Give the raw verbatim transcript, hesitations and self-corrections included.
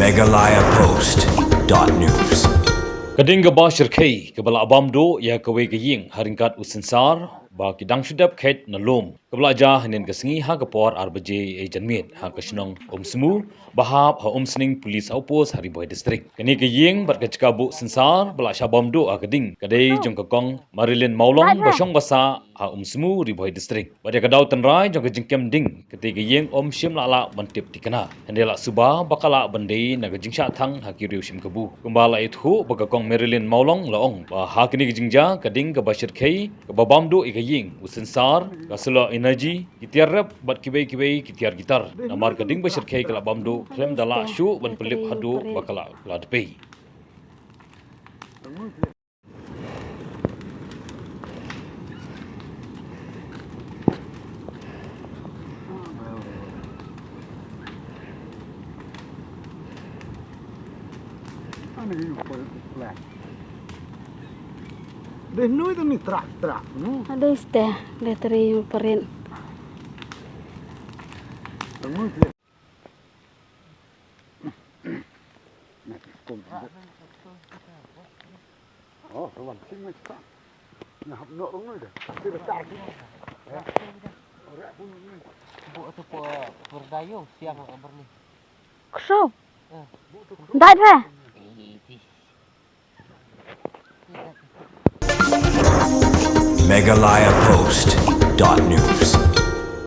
Meghalaya Post dot news. Ka ding kaba shyrkhei kaba la bam duh ïa kawei ka ïing ha ryngkat u synsar ba ki dang shu dep kheit na lum, kaba la jia hynnin ka sngi ha ka por ar baje ei janmiet ha ka shnong Umsmu, ba hap ha Umsning Police Outpost ha Ri Bhoi District. Kane ka ïing bad ka jaka buh synsar ba la shah bam duh ha ka ding ka dei jong ka kong Marilyn Mawlong ba shong ba sah ha Umsmu, Ri Bhoi District. Bad ïa ka daw tynrai jong ka jingkem ding, kata ka ïing ym shym la lah ban tip thikna. Hynrei la suba ba ka lah ban dei na ka jingshah thang ha ki riew shim kabu. Kumba la ïathuh ba ka kong Marilyn Mawlong la ong ba ha kane ka jingjia ka ding kaba shyrkhei kaba bam duh ïa ka ïing, u synsar, ka solar energy, ki tiar rep bad kiwei kiwei ki tiar ki tar. Namar ka ding ba shyrkhei ka la bam duh khlem da lah shuh ban pynlip haduh ba ka la, la dpei. Deh nui tu ni trak trak nu. Aduh, steh, deh teri parin. Tengok dia. Nah, kum. Oh, ruang sini tak. Nah, nok rumah dah. Tapi besar tu. Ya. Orang pun ni. Bu tu pe-, perdayung siang kat Bernil. Kesop. Eh. Dai deh. Eh, di. Meghalaya Post dot news.